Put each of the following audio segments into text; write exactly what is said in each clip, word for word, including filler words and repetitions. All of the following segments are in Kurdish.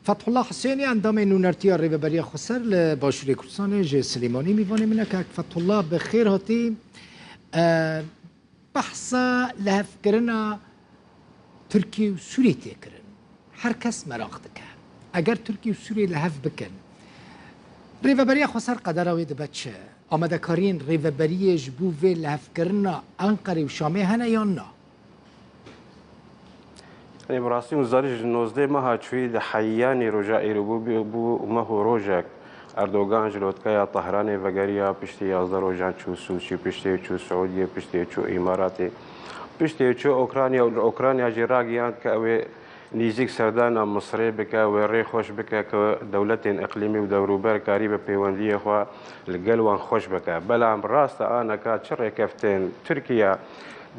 Fethullah Husênî, endamê nûnertiya Rêveberiya Xweser li Başûrê Kurdistanê, ji Silêmanî mîvanê min e. Kak Fethullah, bi xêr hatî. E, Behsa lihevkirina Tirkiye û Sûriyê tê kirin. Her kes meraq dike. Eger Tirkiye û Sûriyê li hev bikin, Rêveberiya Xweser qedera wê dibe çi? Amadekariyên rêveberiyê ji bo vê lihevkirina Enqerê û Şamê hene yan na? Yanî bi rastî hûn zanî ji nozdeh meha çûyî di heyanî roja îro bû, bû, bû meh û rojek Erdogan ji lotkaya Tehranê vegeriya, piştî yazdeh rojan çû Sûçî, piştî çû Siûdiyê, piştî çû Îmaratê, piştî çû Ukrayna û li Ukrayna jî ragihand ke ew ê nîzîk serdana Misirê bike, wê rê xweş bike ke dewletên iqlîmî û dewrûber karîbe pêwendiyê xwe li gel wan xweş bike. Belam rast e, aneka çi rêkeftin Tirkiye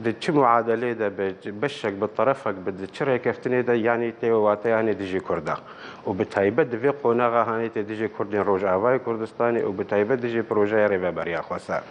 di çi muadelê de be, beşek bi terefek bi, di çi rêkeftinê de, yanî tê wateyanê dijî Kurda. Û bi taybet di vê qonaxa hanê tê dijî Kurdên Rojavayê Kurdistanê û bi taybet dijî projeya Rêveberiya Xweser.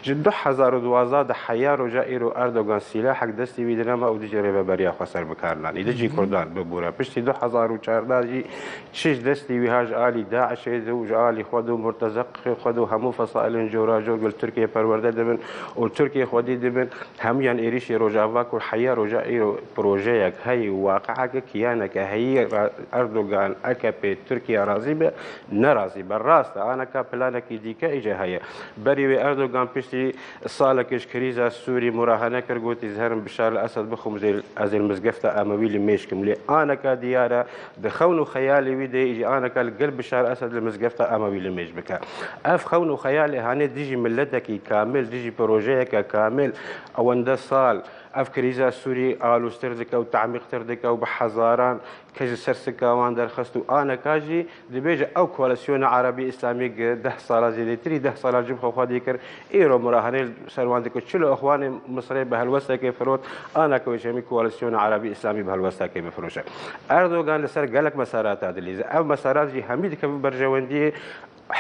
Ji du hezar û duwazdeh de heya roja îro Erdogan sîlahek destî wî dinema û dijî Rêveberiya Xweser bi kar nanî. Dijî Kurdan bibûre. Piştî du hezar û çardeh jî çi ji destî wî ha ji alî DAIŞê de û ji alî xwe de û murtezaqê xwe de û hemû fesailên coracor li Tirkiye perwerde dibin û Tirkiye xwedî dibin. Hemûyan êrîşê Rojava ku heya roja îro projeyek heyî, waqieke, kiyaneke heyî, ra-, Erdogan, AKP, Tirkiye razî be, nerazî be. Rast e, aneka planekî dîke îce heye. Berî wê Erdogan piştî salekê ji krîza Sûrî murahene kir, gotî, ez herim Bişar el Esed bixwim, ez ê, ez ê li mizgefta Emewî li mêj kim. Lê aneka diyar e, di xewn û xeyalê wî de jî aneka li gel Bişar Esed li mizgefta Emewî li mêj bike. Ev xewn û xeyalê hanê dijî miletekî kamil, dijî projeyeke kamil, ewende sal ev krîza Sûrî aloztir dike û temîqtir dike û bi hezaran kes ji ser sika wan derxist û aneka jî dibêje ew koalîsyona Erebî Îslamî gi deh sala zêdetirî deh sala cibxwe xwedî kir, îro murahenê li ser wan dike. Çilo ixwanê Misirê bi helwestekê firot, aneka wê jî hemî koalîsyona Erebî Îslamî bi helwestekê bifiroşe. Erdogan li ser gelek meserata dilîze. Ev meserat jî hemî dikeve berjewendiyê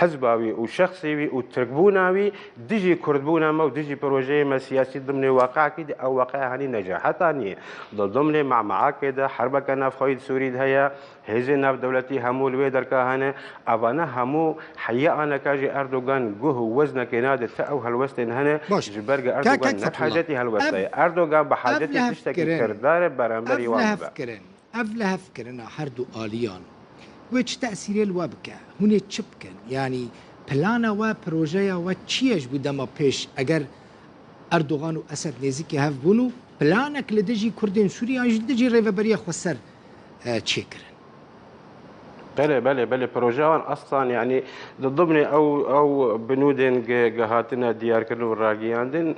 hizba wî û şexsê wî û tirkbûna wî dijî kurdbûna me û dijî projeyê me siyasî dimnê waqiekî de. Ew waqiya henî necaheta nîye. Di dimnê mamaakê de herbeke navxweyî di Sûrî de heye. Hêzên navdewletî hemû li wê derka hene. Evane hemû heya aneka jî Erdogan guh û weznekê nade ti ew helwestên hene. Baş. Ji ber ge Erdogan ne bi hacetî helweste ye. Erdogan bi hacetî tiştekî kirdar e beramberî wan bibe. Ev lihevkirina her du aliyan wê çi tesîrê li we bike? Hûn ê çi bikin? Yanî plana we, projeya we çi ye ji bo dema pêş? Eger Erdogan û Esed nêzîkî hev bûn û planek li dijî Kurdên Sûrî yan jî li dijî Rêveberiya Xweser, e, çêkirin. Belê, belê, belê. Projeya wan eslan, yanî di dimnê ew, ew binûdên ge, ge hatine diyarkirin û ragihiyandin,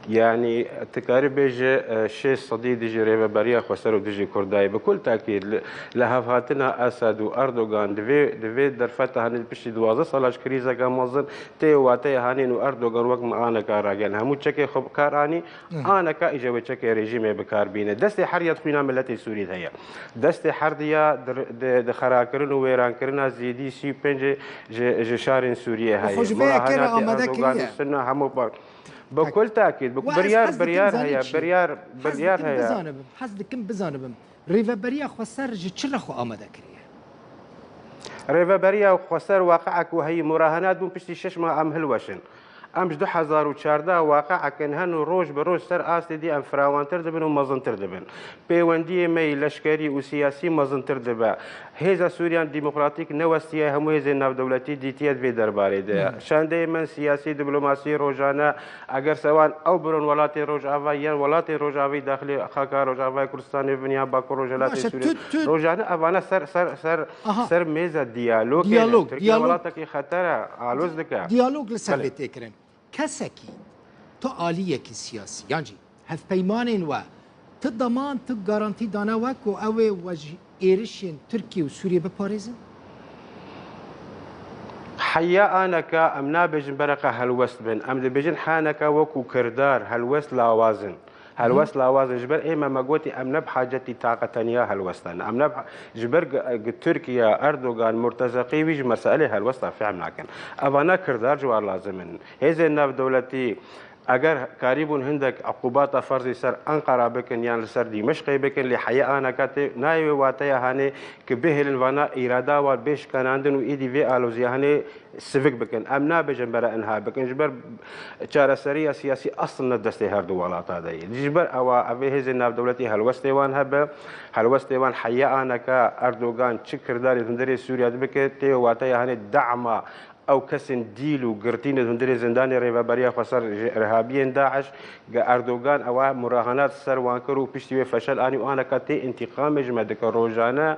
yanî tu karî bêje, e, şêst sedî dijî Rêveberiya Xweser û dijî Kurdayê. Bi kul tekîd, li, li hevhatina Esed û Erdogan di vê, di vê derfeta hanê piştî duwazdeh sala ji krîzeke mezin tê wateyê hanîn û Erdogan wek me aneka ragiyan. Hemû çekê xwe bi kar anî, aneka îje wê çekê rejîmê bi kar bîne. Destê her ya di xwîna miletê Sûrî de heye. Destê her diya di, di, di xerakirin û wêrankirina zêdî sî û pêncê ji, ji şarên Sûriyê heye. Murahenatê Erdogan û Sunna hemû par. Bi kul tekîd, bi biryar, biryar heye, biryar, biryar heye. Hez dikim bizanibim. Rêveberiya Xweser ji çi re xwe amade kiriye? Rêveberiya Xweser waqiek û heyî murahenat bûn, piştî şeş mah em hilweşin. Em ji du hezar û çardeh waqiek in hen û roj bi roj ser astê dî em firawantir dibin û mezintir dibin. Pêwendiyê me yî leşkerî û siyasî mezintir dibe. Hêza Sûriyan Demokratîk newestiye hemû hêzên navdewletî dîtiye di vê derbarê de. Şandeyê me siyasî, diplomasî rojane, eger sewan ew biron welatê Rojava yan welatê Rojavayê daxilê xaka Rojavayê Kurdistanê bibin yan Bakur Rojhilatê Sûriyê. Rojane evane ser, ser, ser, ser mêza diyalogê ne. Tirkiye welatekî xeter e, aloz dike. Diyalog li ser vê tê kirin. Kesekî, tu aliyekî siyasî, yan jî hevpeymanên we, tu deman, tu garantî dane we ku ew ê we ji êrişên Tirkiye û Sûriyê biparêzin? Heya aneka em nabêjin bereqa helwest bin. Em dibêjin haneka wekû kirdar, helwest lawaz in. Helwest lawaz in. Ji ber ê me, me gotî em ne bi hacetî taqa tenya helwestan. Em ne bi ha-, ji ber gi, gi Tirkiye, Erdogan, murtezeqî wî ji meselê helwestan fehm nakin. Evana kirdar ji war lazim in. Hêzên navdewletî, Eger karîbûn hindek uqûbata ferzî ser Enqera bikin yan li ser Dîmeşqê bikin, lê heye aneka tê nayê wê wateya hanê ki bihêlin vana îrada wan bê şikenandin û êdî vê aloziya hanê sivik bikin. Em nabêjin bere inha bikin. Ji ber çareseriya siyasî aslında destê her du welata de ye. Ji ber ewa ev ê hêzên navdewletî helwestê wan hebe. Helwestê wan heye aneka Erdogan çi kirdarê hundirê Sûriya dibike, tê wateya hanê dema ew kesên dîl û girtî ne hundirê zindanê Rêveberiya Xweser ji irhabiyên DAIŞ, ge Erdogan ewa murahenat ser wan kir û piştî wê feşel anî û aneka tê întîqamê ji me dike. Rojane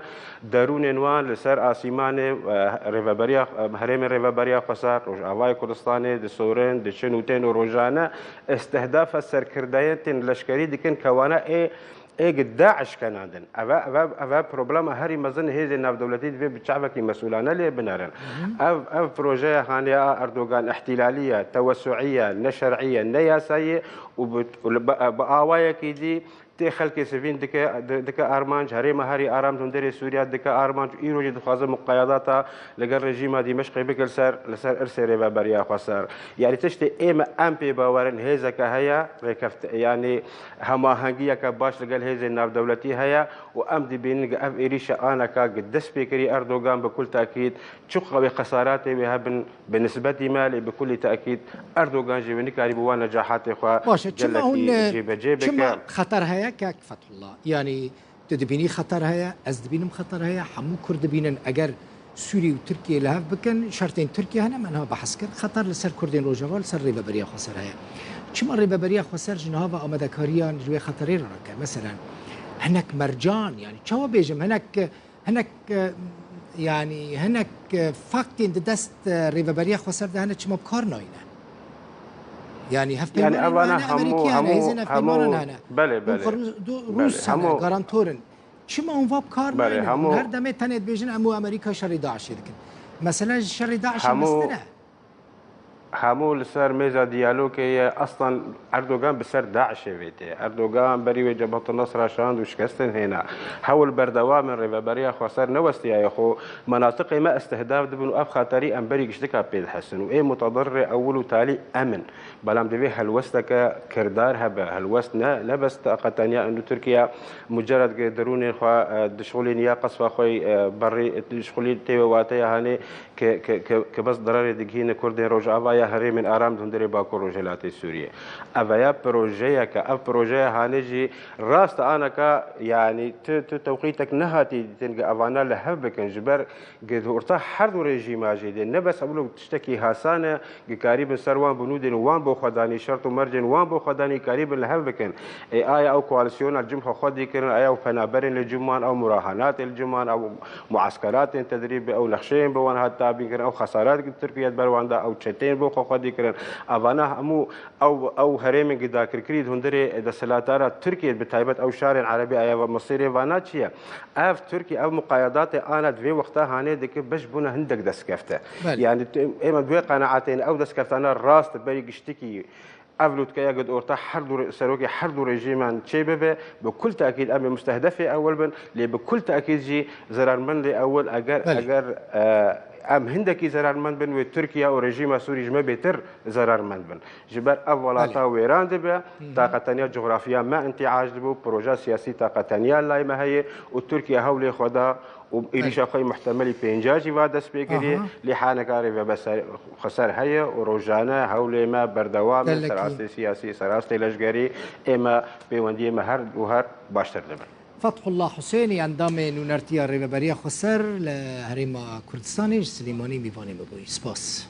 derûnên wan li ser asîmanê, eh, Rêveberiya, eh, herêmên Rêveberiya Xweser, Rojavayê Kurdistanê disorin, diçin û tên û rojane istihdafa serkirdeyên tên leşkerî dikin ke wana ê ê gi DAIŞ kenandin. Eve, eve, eve problema herî mezin hêzên navdewletî divê bi çavekî mesûlane lê binerin. Ev, ev projeya hanê a Erdogan îhtîlalî ye, tewesûî ye, neşerî ye, ne yasayî ye û bi, û li, bi, bi awayekî dî tê xelkê sivîl dike, di, dike armanc, herêma herî aram di hundirê Sûriya dike armanc û îro jî dixwaze muqayedata li gel rejîma Dîmeşqê bike li ser, li ser irsê Rêveberiya Xweser. Yanî tiştê ê me em pê bawer in hêzeke heye, rêkeft-, yanî hemahengiyeke baş li gel hêzên navdewletî heye û em dibînin ku ev êrîşa aneka ku dest pê kirî Erdogan bi kul tekîd çiqas wê xesaratê wê hebin bi nisbetî me, lê bi kulî tekîd Erdogan jî wê nikarîbû wan necahatê xwe Baş e, çima gelekî hûn, e, jêbecê çima bike. Xeter heye kek Fethullah? Yanî tu dibînî xeter heye, ez dibînim xeter heye, hemû Kurd dibînin. Eger Sûrî û Tirkiye li hev bikin, şertên Tirkiye hene, me niha behs kir. Xeter li ser Kurdên Rojava, li ser Rêveberiya Xweser heye. Çima Rêveberiya Xweser ji niha ve amadekariyan ji wê xeterê re nake? Meselen, hinek mercan, yanî çawa bêjim, hinek, hinek, e, yanî hinek, e, faktên di dest, e, Rêveberiya Xweser de hene, çima bi kar nayîne? Yanî Yanî hevpeymanên evana me hene, hemû, Amerîkî hene, hemû, hêzên hemû, hevpeymanan hene. Belê, Hûn belê. xwe Rû-, do-, Belê, Rûs hene, hemû, garantor in. Çima hûn va bi kar belê, naynin? Hûn hemû, her demê tenê dibêjin em û Amerîka şerê DAIŞê dikin. Mesele ji şerê DAIŞê hemû, mestir e. Hemû li ser mêza diyalogê ye. Aslan Erdogan bi ser DAIŞê vê tê. Erdogan berî wê Cebhetul Nusra şand û şikestin hêna. Hewl berdewam in Rêveberiya Xweser newestiyaye xwe. Menatiqê me istihdaf dibin û ev xaterî em berî giştika pê dihesin û ê mutadirrê ewil û talî em in. Belam divê helwesteke kirdar hebe. Helwest ne, ne bes taqeteniya û Tirkiye mucerred ge derûnên xwe, e, dişxulîn ya qesfa xwe, e, berî dişxulîn tê wê wateya hanê ke, ke, ke, ke bes direrê digihîne Kurdên Rojava ya herêmên aram di hundirê Bakur Rojhilatê Sûriyê. Ev ya projeyeke, ev projeya hanê jî rast aneka, yanî tu, tu tewqîtek nehatî dîtin ge evana li hev bikin ji ber Gi di orta her du rejîma jî de ne bes ew tiştekî hasan e, gi karîbin ser wan binûdin û wan bo xwe danî, şert û mercên wan bo xwe danî, karîbin li hev bikin. Ê, aya ew koalîsyona li cem xwe xwedî kirin, aya ew penaberên li cem wan, ew murahenatên li cem wan, ew mueskeratên tedrîbê, ew nexşeyên bi wan hat tabîn kirin, ew xesarat gi Tirkiye di ber wan da, ew çeteyên bo xwe xwedî kirin. Evana hemû ew, ew herêmên gi dakirkirî di hundirê desthilatdara Tirkiye, bi taybet ew şarên erebî, aya ve Misirê, vana çi ye? Ev Tirkiye, ev muqayedatê ana di vê wexta hanê dike beş bûna hindek destkefte. Belê. Yanî tu, ê me bi wê qenaetê ne, ew destkeftana rast berî giştikî ev lûtkeya gi di orta her du re-, serokê her du rejîman çê bibe, bi kul tekîd em ê mustehdefê ewil bin, lê bi kul tekîd jî zerarmendê ewil eger, Belê. eger, e, em hindekî zerarmend bin, wê Tirkiye û rejîma Sûrî ji me bêtir zerarmend bin. Ji ber ev welata Belê. wêran dibe, Hı hı. taqeteniya coxrafiya me întîac dibe û proja siyasî taqeteniya lay me heye û Tirkiye hewlê xwe da û êrîşa Belê. xwe yê muhtemelî pênca jî va dest pê kiriye. Aha. Lê haneka rêveber ser-, xweser heye û rojane hewlê me berdewam e, Gelekî. ser astê siyasî, ser astê leşgerî ê me pêwendiyê me her û her baştir dibin. Fethullah Husênî, endamê nûnertiya Rêveberiya Xweser li Herêma Kurdistanê, ji Silêmanî mîvanê me bûyî. Spas.